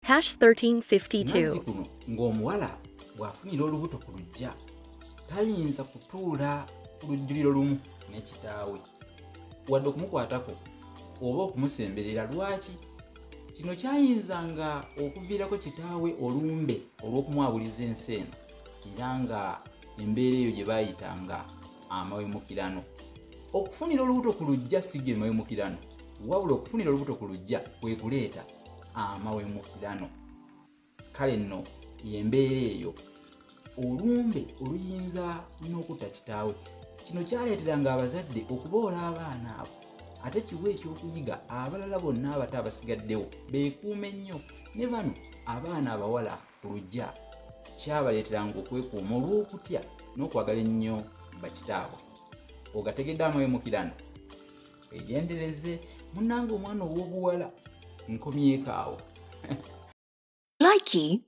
Hash 1352. Nazzikuno ng'omuwala bw'afunira olubuto ku luggya tayinza kutuula ku lujjuliro lumu ne kitaawe wadde okumukwatako oba okumusemberera. Lwaki? Kino kyayinzanga okuviirako kitaawe olumbe olw'okumwabuliza ensi eno, era nga embeera eyo gye baayitanga amawemukirano. Okufunira olubuto ku luggya si ge mawemukirano, wabula okufunira olubuto ku luggya kwe kuleeta amawemukirano. Kale nno y'embeera eyo, olumbe oluyinza n'okutta kitaawe. Kino kyaleeteranga abazadde okuboola abaana abo, ate kiwa ekyokuyiga abalala bonna abato abasigaddewo beekuume nnyo. Ne bano abaana abawala ku luggya kyabaleeteranga okwekuuma olw'okutya n'okwagala ennyo bakitaabwe. Ogategedde amawemukirano? Weegendereze munnange omwana ow'obuwala. Nkomyeko awo. Likey.